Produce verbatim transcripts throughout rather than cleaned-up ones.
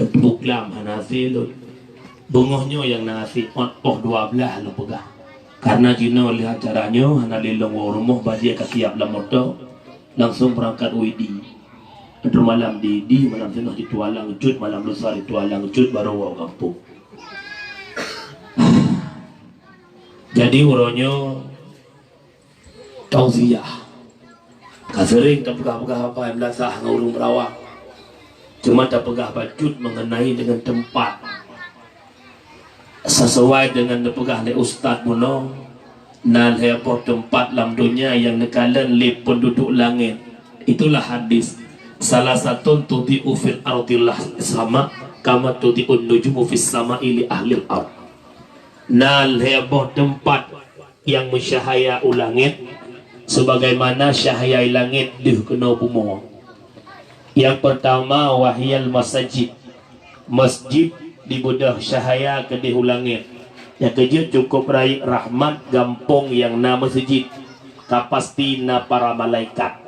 Buklam hana hase lôn. Beungoh nyoe nyang na hase ot poh dua blaih lôn peugah. Karena jinoe lheueh acara nyoe hana lé lôn woe rumoh, bajée ka siab lam moto. Langsong beurangkat u Idi. Atau malam di Idi, malam teungoh di Tualang Cut, malam lusa di Tualang Cut, baru woe gampông. Jadi uroe nyoe tauziah. Ka seuring tapeugah-peugah haba meulasah ngon ureuëng Beurawang. Cuma tapeugah bacut mengenai dengan tempat. Sesuai dengan dipeugah lé ustaz bunoe, na lhée boh teumpat lam donya nyang neukalon lé peunduduek langét. Itulah hadis, "Salasatun tudhi'u fil ardillah sama kama tudhi'un nujumu fis sama'i li ahlil ard." Na lhée boh teumpat nyang meucahya u langét, sebagaimana cahya langét deuh keunoe bumoe. Nyang peurtama, wahiyal masajid, masjid dibeudôh cahya keudeh u langét. Nyang keujeuet cukôp rayeuk rahmat gampông nyang na meuseujid, ka pasti na para malaikat.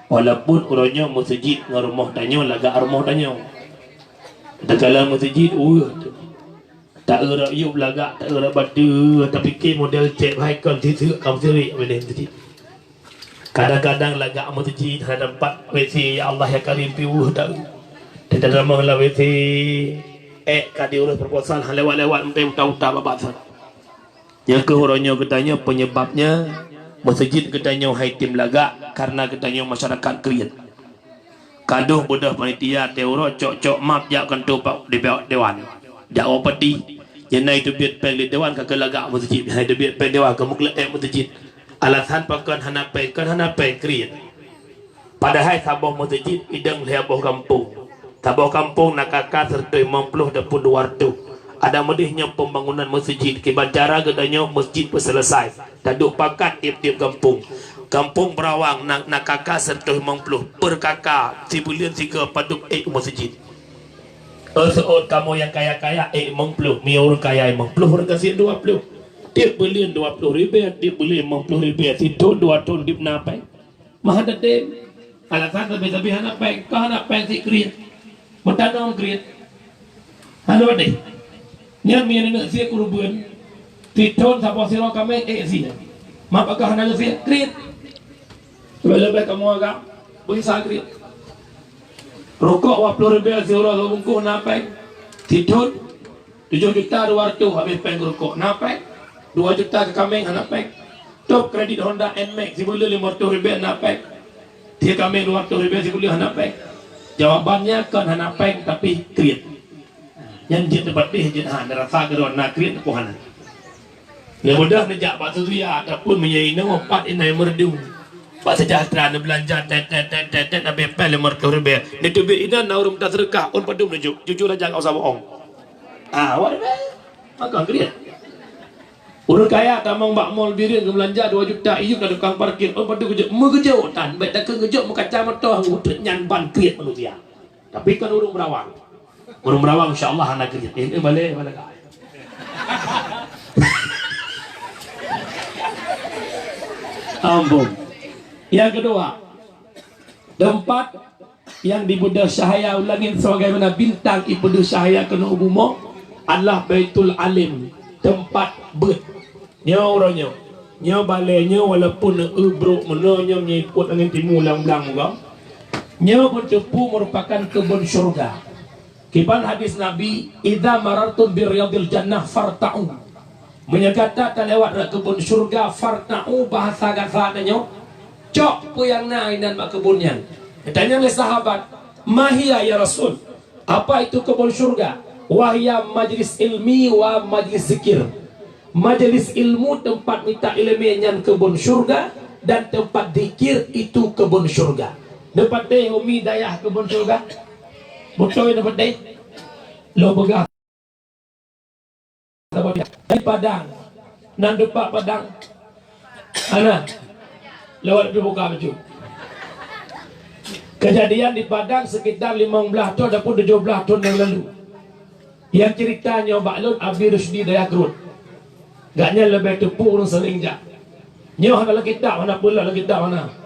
Walaupun uroe nyoe meuseujid ngon rumoh tanyoe lagak rumoh tanyoe. Takalon meuseujid, weueh, ta-eu rot yup lagak, ta-eu rot bateue, tapike model cék hai kon siseuk ka meusirik binéh meuseujid. Kadang-kadang lagak meuseujid hana teumpat WC, ya Allah ya Karim, piweuh tau. Teutamong lam WC, ék ka diurus proposal, han lewat-lewat, meuntang uta-uta babah sana. Nyang keuh uroe nyoe geutanyoe penyebabnya meuseujid geutanyoe hai tem lagak, karena geutanyoe masyarakat kriet. Kadôh beudôh panitia teuroe cok-cok map jak kantô pa-, di dewan. Jak woe pati, nyan na iteubiet péng di dewan ka keulagak meuseujid, hai iteubiet péng dewan ka meukleuet meuseujid. Alasan pakon hana péng, kon hana péng kriet. Padahai saboh meuseujid idong lhée boh gampông. Saboh gampông na K K sireutoh limong ploh ataupun dua ratus. Adak meudeh nyoe pembangunan meuseujid, kiban cara geutanyoe meuseujid peuseuleusai. Taduek pakat tiep-tiep gampông. Gampông Beurawang na, na K K sireutoh limong ploh, per K K sibuleuen sigoe padub ék u meuseujid. Euseuôt kamoe nyang kaya-kaya ék limong ploh, meunyoe ureuëng kaya limong ploh, ureuëng gasien dua ploh. Tiep buleuen dua ploh ribée, tiep buleuen limong ploh ribée, sithon dua thon dib na péng. Mah hana tem. Alasan sabe-sabe hana péng, ka hana péng sit kriet. Meutanong kriet. Hana deh. Nyan meunyoe neuk sie keureubeuen, sithon saboh sidroe kaméng ék sie. Mah pakon hana geusie kriet. Leubeh-leubeh kamoe agam, beunsa kriet. Rukok dua ploh ribée siuroe lheueh bungkôh na péng. Sithon tujoh juta dua ratus habéh péng rukok, na péng. Dua juta keu kaméng hana péng. Top kredit Honda Nmax sibuleuen limong ratus ribée na péng. Tiep kaméng dua ratus ribée sibuleuen hana péng. Jawabannya kon hana péng tapi kriet. Nyan jeuet teupeudeh jeuet han rasa keudroe na kriet peue hana. Neubeudôh neujak bak Suria ataupun meunyoe inoe pat inan Meureudu. Bak Sejahtera neubeulanja tet tet tet tet tet habéh péng limong ratus ribée. Neuteubiet inan na ureuëng mita seudeukah, ôn padum neujok, jujur aja ngon saboh ong. Ah, awak ribée. Maka kriet. Ureuëng kaya tamong bak mall Bireuen geubeulanja dua juta, iyup lam tukang parkir, ôn padum geujok, meugeujok tan, bék takheun geujok meukaca moto, nyan ban kriet manusia. Tapi kon ureuëng Beurawang. Ureuëng Beurawang insya Allah hana kriet. Eh, eh, balek, balek. Ampun. Yang kedua, tempat yang dibeudôh cahaya u langét sebagaimana bintang ibeudôh cahaya keunoe u bumoe adalah Baitul Alim, tempat beuet. Nyoe uroe nyoe, nyoe balée nyoe walaupun eu brok meunoe nyoe meunyoe ipot angén timu lam blang mugoe, nyoe beuteupeue meurupakan keubon syeuruga. Kiban hadis Nabi, "Idza marartum bi riyadil jannah farta'u." Meunyoe gata talewat rot keubon syeuruga, farta'u, bahasa gasa tanyoe, cok peue nyang na inan bak keubon nyan. Geutanyong lé sahabat, "Ma hiya ya Rasul?" Apa itu kebun syurga? Wahya majlis ilmi wa majlis zikir. Majlis ilmu, tempat mita ileumé, nyan kebun syurga, dan tempat zikir itu kebun syurga. Neupatéh umi dayah kebun syurga? Beutôi neupatéh? Lo peugah. Di Padang. Nan teumpat Padang. Ana. Lewat pih buka baju. Kejadian di Padang sekitar lima belas tahun ataupun tujuh belas tahun yang lalu. Yang cerita nyoe bak lôn Abi Rusdi Dayah Grot. Gaknyan leubeh teupeu ureuëng seuring jak. Nyoe hana lam kitab, hana peula lam kitab hana.